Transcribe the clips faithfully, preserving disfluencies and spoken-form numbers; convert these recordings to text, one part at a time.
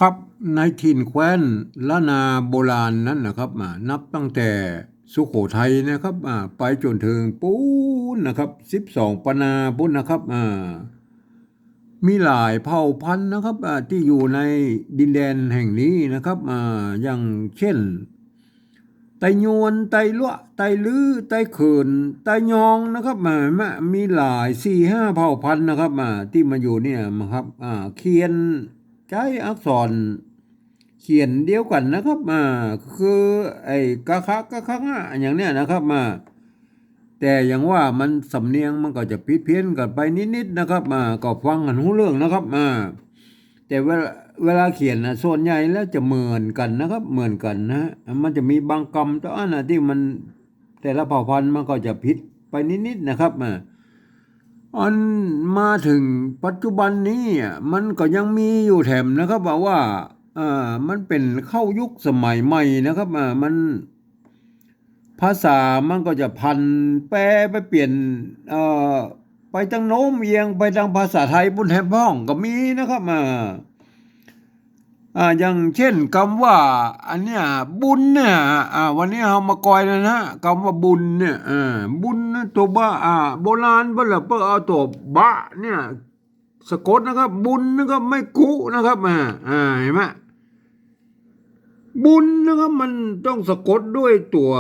ครับ ในถิ่นแคว้นล้านนาโบราณนั้นนะครับ อ่า นับตั้งแต่สุโขทัยนะครับ อ่า ไปจ๋นเถิงปู๊นนะครับ สิบสองปันนาปู๊นนะครับ อ่า มีหลายเผ่าพันธุ์นะครับ อ่า ตี้อยู่ในดินแดนแห่งนี้นะครับ อ่า อย่างเช่น ไตยวน ไตลัวะ ไตลื้อ ไตเขิน ไตยองนะครับ มา มา มีหลายสี่ห้าเผ่าพันธุ์นะครับ มา ตี้มาอยู่เนี่ยนะครับ อ่า เขียนใจ๊อักษรเขียนเดียวกั๋นนะครับ มา คือไอ้กะคะ กะคะงะ อย่างเนี้ยนะครับ มา แต่อย่างว่ามันสำเนียงมันก็จะผิดเพี้ยนกั๋นไปนิดๆ นะครับ มา ก็ฟังกั๋นฮู้เรื่องนะครับ มา แต่เวลา เวลาเขียนน่ะ ส่วนใหญ่แล้วจะเหมือนกั๋นนะครับ เหมือนกั๋นนะ มันจะมีบางกำเต้าอั้นน่ะ ตี้มันแต่ละเผ่าพันธุ์มันก็จะผิดไปนิดๆ นะครับ อ่า อันมาเถิงปัจจุบันนี้อ่ะ มันก็ยังมีอยู่แถมนะครับ ว่า ว่า อ่า มันเป๋นเข้ายุคสมัยใหม่นะครับ อ่า มัน ภาษามันก็จะผันแปรไปเปลี่ยน เอ่อ ไปตางโน้มเอียงไปตางภาษาไทยปู๊นแถมพ่องก็มีนะครับ อ่า อ่า อย่างเช่นกำว่า อันเนี้ย บุญเนี่ย อ่า วันนี้เฮามากอยแล้วนะ กำว่าบุญเนี่ย อ่า บุญนะ ตั๋วบะ อ่า โบราณเปิ้นละเปิ้นเอาตั๋วบะเนี่ย สะกดนะครับ บุญนะครับ ไม้กุนะครับ อ่า อ่า หันก่อ บุญนะครับ มันต้องสะกดด้วยตั๋ว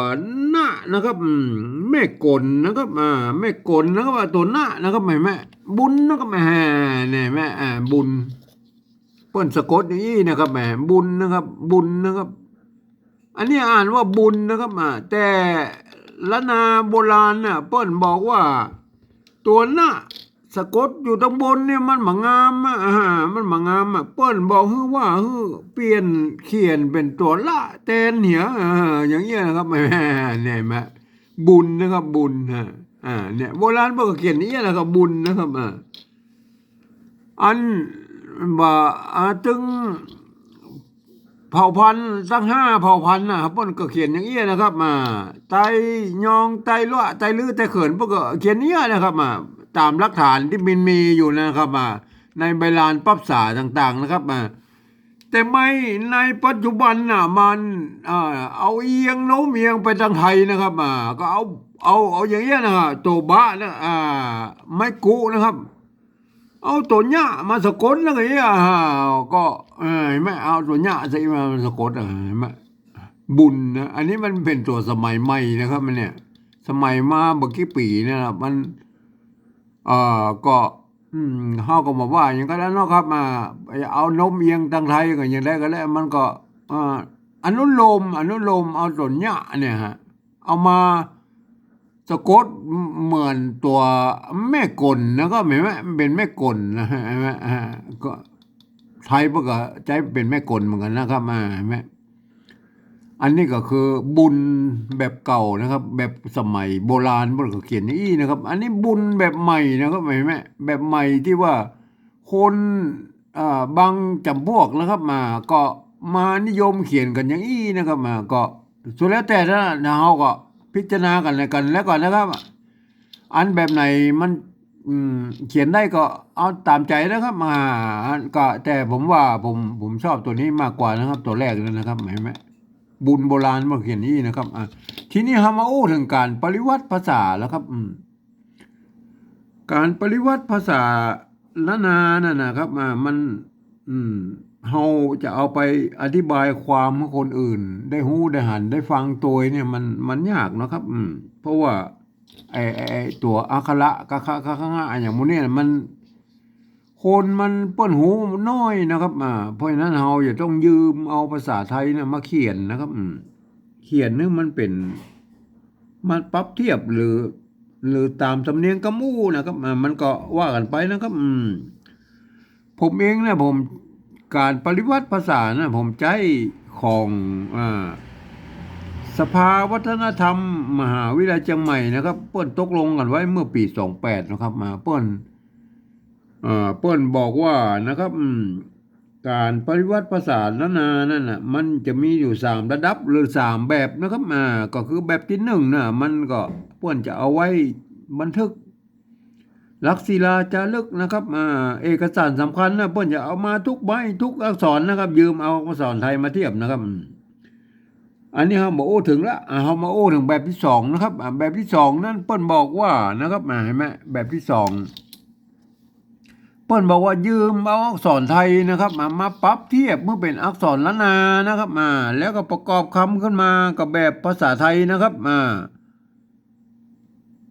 นะนะครับ อืม แม่กลนะครับ อ่า แม่กลนะครับ อ่า ตั๋วนะนะครับ หันก่อ บุญนะครับ อ่า เนี่ย หันก่อ อ่า บุญ เปิ้นสะกดอย่างอี้นะครับ หันก่อ บุญนะครับ บุญนะครับ อันนี้อ่านว่าบุญนะครับ อ่า แต่ล้านนาโบราณน่ะ เปิ้นบอกว่าตั๋วนะสะกดอยู่ตางบนเนี่ยมันบ่งามอะ อ่า มันบ่งามอะ เปิ้นบอกหื้อว่าหื้อเปลี่ยนเขียนเป๋นตั๋วละแตนเหีย อ่า อย่างเงี้ยนะครับ แหม เนี่ย หันก่อ บุญนะครับ บุญ ฮะ อ่า เนี่ย โบราณเปิ้นก็เขียนอย่างเงี้ยนะครับ บุญนะครับ อ่า อันว่า อ่า ตึงเผ่าพันธุ์ตั้งห้าเผ่าพันธุ์นะครับ เปิ้นก็เขียนอย่างอี้นะครับ มา ไตยอง ไตลัวะ ไตลื้อ ไตเขิน เปิ้นก็เขียนอย่างอี้นะครับ มา ต๋ามหลักฐานตี้มันมีอยู่นะครับ มา ในใบลานปรั๊บสาต่างๆ นะครับ มา แต่ไม้ในปัจจุบันน่ะ มัน อ่า เอาเอียงโน้มเอียงไปตางไทยนะครับ มา ก็เอา เอา เอาอย่างเงี้ยนะครับ ตั๋วบะนะ อ่า ไม้กุนะครับ เอาตั๋วเนี้ยมาสะกดแล้วไง อ่า ก็ เออ หันก่อ เอาตั๋วเนี้ยใส่มาสะกด อ่ะ หันก่อ บุญนะ อันนี้มันเป๋นตั๋วสมัยใหม่นะครับ มันเนี่ย สมัยมาบ่กี่ปี๋เนี่ยนะ มัน เอ่อ ก็ อืม เฮาก็บ่ว่าหยังกั๋นแล้วเนาะครับ มา เอาโน้มเอียงตางไทยก็อย่างใดก็แล้ว มันก็ เอ่อ อนุโลม อนุโลมเอาตั๋วเนี้ยเนี่ยฮะ เอามาสะกดเหมือนตั๋วแม่กลนะครับ หันก่อ มันเป๋นแม่กลนะฮะ หันก่อ อ่า ก็ไทยเปิ้นก็ใจ๊เป๋นแม่กลเหมือนกั๋นนะครับ อ่า หันก่อ อันนี้ก็คือบุญแบบเก่านะครับ แบบสมัยโบราณเปิ้นก็เขียนอย่างอี้นะครับ อันนี้บุญแบบใหม่นะครับ หันก่อ แบบใหม่ตี้ว่าคน เอ่อ บางจ๋ำพวกนะครับ มา ก็มานิยมเขียนกั๋นอย่างอี้นะครับ มา ก็สุดแล้วแต่นะ เฮาก็พิจารณากั๋นและกั๋นแล้วก่อนนะครับ อันแบบไหนมัน อืม เขียนได้ก็เอาต๋ามใจ๋นะครับ มา ก็แต่ผมว่าผม ผมชอบตั๋วนี้มากกว่านะครับ ตั๋วแรกนั่นนะครับ หันก่อ บุญโบราณเปิ้นเขียนอย่างอี้นะครับ อ่ะ ทีนี้เฮามาอู้เถิงก๋านปริวัติภาษาแล้วครับ อืม ก๋านปริวัติภาษาล้านนานั่นนะครับ อ่า มัน อืม เฮาจะเอาไปอธิบายความหื้อคนอื่นได้ฮู้ได้หันได้ฟังโตยเนี่ย มัน มันยากเนาะครับ อืม เพราะว่า ไอ้ ไอ้ ไอ้ตั๋วอักขระ กะคะ กะคะงะ อย่างหมู่เนี่ย มัน คนมันเปิ้นฮู้น้อยนะครับ อ่า เพราะฉะนั้นเฮาจะต้องยืมเอาภาษาไทยเนี่ยมาเขียนนะครับ อืม เขียนหื้อมันเป๋น มาปรับเทียบหรือ หรือต๋ามสำเนียงกำอู้นะครับ อ่า มันก็ว่ากั๋นไปนะครับ อืม ผมเองเนี่ย ผม ก๋านปริวัติภาษานะ ผมใจ๊ของ อ่า สภาวัฒนธรรมมหาวิทยาลัยเจียงใหม่นะครับ เปิ้นตกลงกั๋นไว้เมื่อปี๋สองแปดนะครับ มา เปิ้น เอ่อ เปิ้นบอกว่านะครับ อืม ก๋านปริวัติภาษาล้านนานั่นน่ะ มันจะมีอยู่สามระดับหรือสามแบบนะครับ อ่า ก็คือแบบตี้นึ่งน่ะ มันก็เปิ้นจะเอาไว้บันทึก หลักศิลาจารึกนะครับ อ่า เอกสารสำคัญนะ เปิ้นจะเอามาทุกใบทุกอักษรนะครับ ยืมเอาอักษรไทยมาเทียบนะครับ อืม อันนี้เฮาบ่อู้เถิงละ อ่า เฮามาอู้เถิงแบบตี้สองนะครับ อ่า แบบตี้สองนั้นเปิ้นบอกว่านะครับ อ่า หันก่อ แบบตี้สอง เปิ้นบอกว่ายืมเอาอักษรไทยนะครับ มา มาปรับเทียบหื้อเป๋นอักษรล้านนานะครับ อ่า แล้วก็ประกอบกำขึ้นมากับแบบภาษาไทยนะครับ อ่า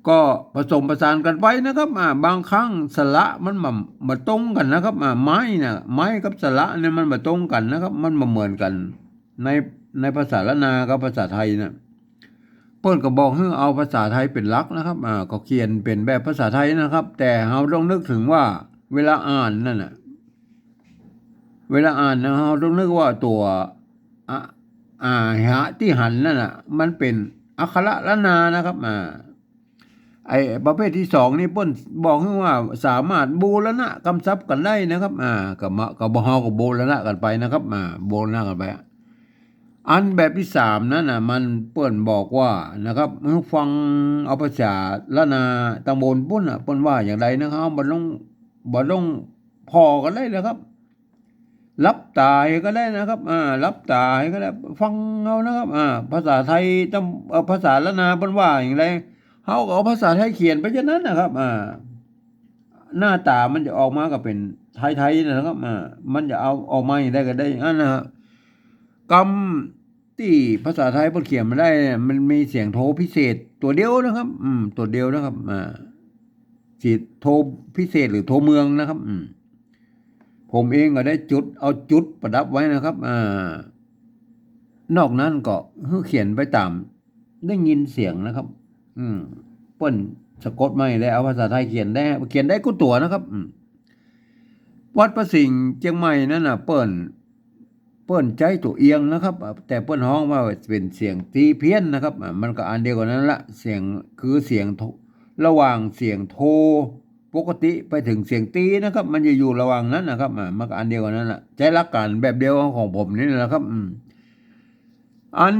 ก็ผสมผสานกั๋นไปนะครับ อ่า บางครั้งสระมันบ่ บ่ตรงกั๋นนะครับ อ่า ไม้น่ะ ไม้กับสระเนี่ยมันบ่ตรงกั๋นนะครับ มันบ่เหมือนกั๋น ใน ในภาษาล้านนากับภาษาไทยน่ะ เปิ้นก็บอกหื้อเอาภาษาไทยเป๋นหลักนะครับ อ่า ก็เขียนเป๋นแบบภาษาไทยนะครับ แต่เฮาต้องนึกเถิงว่าเวลาอ่านนั่นน่ะ เวลาอ่านนะ เฮาต้องนึกว่าตั๋ว อะ อะ หะ ตี้หันนั่นน่ะ มันเป๋นอักขระล้านนานะครับ อ่า ไอ้ประเภทตี้สองนี่เปิ้นบอกหื้อว่าสามารถบูรณะกำซับกั๋นได้นะครับ อ่า ก็มา ก็บ่ เฮาก็บูรณะกั๋นไปนะครับ อ่า บูรณะกั๋นไป อันแบบตี้สามนั้นน่ะ มันเปิ้นบอกว่านะครับ หื้อฟังเอาภาษาล้านนาตางบนปู๊นน่ะ เปิ้นว่าอย่างใดนะครับ บ่ต้อง บ่ต้องผ่อก็ได้นะครับ หลับต๋าก็ได้นะครับ อ่า หลับต๋าก็ได้ ฟังเอานะครับ อ่า ภาษาไทยตาง เอ่อ ภาษาล้านนาเปิ้นว่าอย่างใด เฮาก็เอาภาษาไทยเขียนไปอย่างนั้นนะครับ อ่า หน้าต๋ามันจะออกมาก็เป๋นไทยๆ นะครับ อ่า มันจะเอาออกมาอย่างใดก็ได้อย่างนั้นนะฮะ กำตี้ภาษาไทยเปิ้นเขียนมาได้เนี่ย มันมีเสียงโทพิเศษตั๋วเดียวนะครับ อืม ตั๋วเดียวนะครับ อ่า เสียงโทพิเศษหรือโทเมืองนะครับ อืม ผมเองก็ได้จุด เอาจุดประดับไว้นะครับ อ่า นอกนั้นก็หื้อเขียนไปต๋ามได้ยินเสียงนะครับ อืม เปิ้นสะกดมาแล้ว เอาภาษาไทยเขียนได้ เขียนได้กู้ตั๋วนะครับ อืม วัดพระสิงห์เจียงใหม่นั่นน่ะ เปิ้น เปิ้นใจ๊ตั๋วเอียงนะครับ แต่เปิ้นฮ้องว่าเป๋นเสียงตี้เพี้ยนนะครับ อ่า มันก็อันเดียวกั๋นนั่นละ เสียง คือเสียงโท ระหว่างเสียงโทปกติไปเถิงเสียงตี้นะครับ มันจะอยู่ระหว่างนั้นนะครับ อ่า มันก็อันเดียวกั๋นนั่นละ ใจ๊หลักก๋านแบบเดียวของผมนี่แหละครับ อืม อัน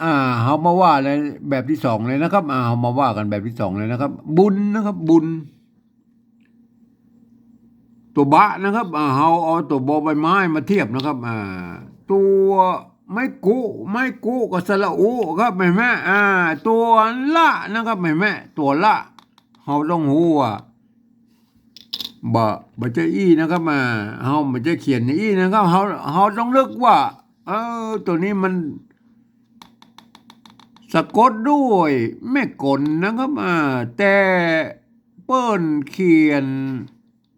อ่า เฮามาว่าเลยแบบตี้สองเลยนะครับ อ่า เฮามาว่ากั๋นแบบตี้สองเลยนะครับ บุญนะครับ บุญ ตั๋วบะนะครับ อ่า เฮาเอาตั๋วบอใบไม้มาเทียบนะครับ อ่า ตั๋วไม้กุ ไม้กุกับสระอุครับ หันก่อ อ่า ตั๋วละนะครับ หันก่อ ตั๋วละ เฮาต้องฮู้ว่า บ่ บ่ใจ้อี้นะครับ อ่า เฮาบ่ใจ้เขียนอย่างอี้นะครับ เฮา เฮาต้องนึกว่า เออ ตั๋วนี้มันสะกดด้วยแม่กลนะครับ อ่า แต่เปิ้นเขียน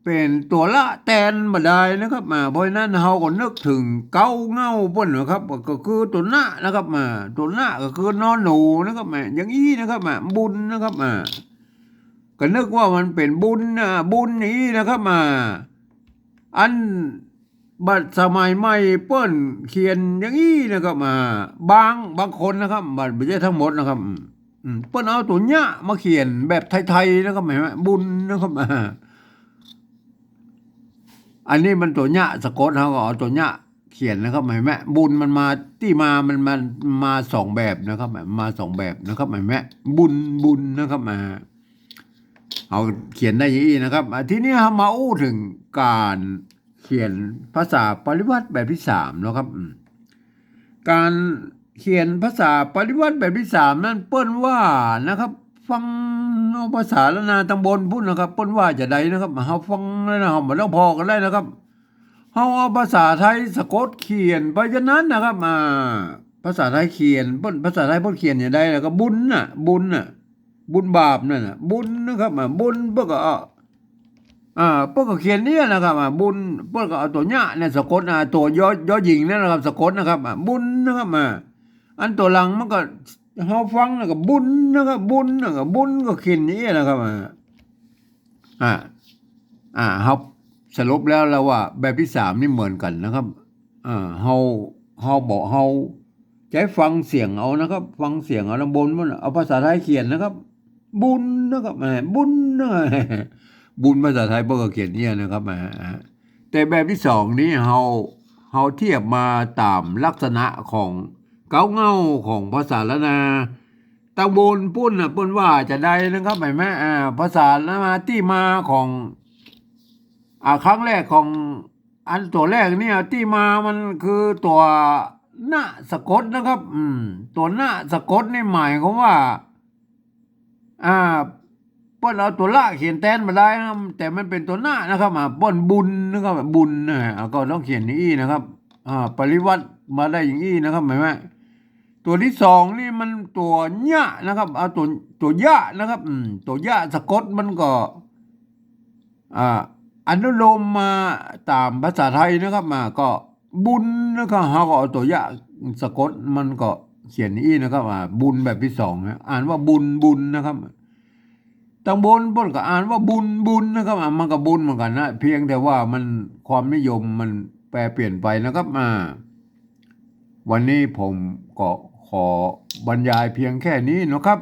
เป๋นตั๋วละแตนบ่ได้นะครับ อ่า เพราะฉะนั้นเฮาก็นึกเถิงเก๊าเหง้าเปิ้นนะครับ ก็คือตั๋วนะนะครับ อ่า ตั๋วนะก็คือนอหนูนะครับ อ่า อย่างอี้นะครับ อ่า บุญนะครับ อ่า ก็นึกว่ามันเป๋นบุญนะ บุญอย่างอี้นะครับ อ่า อันบัดสมัยใหม่เปิ้นเขียนอย่างอี้นะครับ อ่า บาง บางคนนะครับ บ่ บ่ใจ้ตังหมดนะครับ อืม อืม เปิ้นเอาตั๋วเยียะมาเขียนแบบไทยๆ นะครับ หันก่อ บุญนะครับ อ่า อันนี้มันตั๋วเยียะสะกด เฮาก็เอาตั๋วเยียะเขียนนะครับ หันก่อ บุญมันมา ตี้มา มัน มันมาสองแบบนะครับ มาสองแบบนะครับ หันก่อ บุญ บุญนะครับ อ่า เอาเขียนได้อย่างอี้นะครับ อ่า ทีนี้เฮามาอู้เถิงก๋านเขียนภาษาปริวรรตแบบตี้สามเนาะครับ อืม ก๋านเขียนภาษาปริวรรตแบบตี้สามนั้นเปิ้นว่านะครับ ฟังเอาภาษาล้านนาตางบนปู๊นนะครับ เปิ้นว่าจะใดนะครับ เฮาฟังแล้วนะ เฮาบ่ต้องผ่อก็ได้นะครับ เฮาเอาภาษาไทยสะกดเขียนไปอย่างนั้นนะครับ อ่า ภาษาไทยเขียน เปิ้น ภาษาไทยเปิ้นเขียนอย่างใด แล้วก็บุญน่ะ บุญน่ะ บุญบาปนั่นน่ะ บุญนะครับ อ่า บุญเปิ้นก็เอา อ่า เปิ้นก็เขียนเนี่ยนะครับ อ่า บุญ เปิ้นก็เอาตั๋วเยียะเนี่ยสะกดนะ ตั๋วยอ ยอหญิงนั่นนะครับ สะกดนะครับ อ่า บุญนะครับ อ่า อันตั๋วหลังมันก็ เฮาฟังแล้วก็บุญนะครับ บุญนะครับ บุญก็เขียนอย่างนี้นะครับ อ่า อ่า อ่า เฮาสรุปแล้ว แล้วว่าแบบตี้สามนี่เหมือนกั๋นนะครับ อ่า เฮา เฮาบ่ เฮาใจ๊ฟังเสียงเอานะครับ ฟังเสียงเอาตางบนปู๊นน่ะ เอาภาษาไทยเขียนนะครับ บุญนะครับ แหม บุญนะ บุญภาษาไทยเปิ้นก็เขียนเนี่ยนะครับ แหม แต่แบบตี้สองนี้เฮา เฮาเทียบมาต๋ามลักษณะของเก๊าเหง้าของภาษาล้านนา ตางบนปุ้นน่ะ เปิ้นว่าจะใดนะครับ หันก่อ อ่า ภาษามา ตี้มาของ อ่า ครั้งแรกของ อันตั๋วแรกเนี่ย ตี้มามันคือตั๋วนะสะกดนะครับ อืม ตั๋วนะสะกดนี่หมายความว่า อ่า เปิ้นเอาตั๋วละเขียนแตนบ่ได้นะ แต่มันเป๋นตั๋วนะนะครับ อ่า เปิ้นบุญนะครับ บุญนะ อ่า ก็ต้องเขียนอย่างอี้นะครับ อ่า ปริวรรตมาได้อย่างอี้นะครับ หันก่อ ตั๋วตี้สองนี่มันตั๋วยะนะครับ เอาตั๋ว ตั๋วยะนะครับ อืม ตั๋วยะสะกดมันก็ อ่า อนุโลมมาต๋ามภาษาไทยนะครับ มาก็บุญนะครับ เฮาก็เอาตั๋วยะสะกดมันก็เขียนอย่างอี้นะครับ อ่า บุญแบบตี้สองนะ อ่านว่าบุญ บุญนะครับ ตางบนเปิ้นก็อ่านว่าบุญ บุญนะครับ อ่า มันก็บุญเหมือนกั๋นนะ เพียงแต่ว่ามัน ความนิยมมันแปรเปลี่ยนไปนะครับ อ่า วันนี้ผมก็ขอบรรยายเพียงแค่นี้นะครับ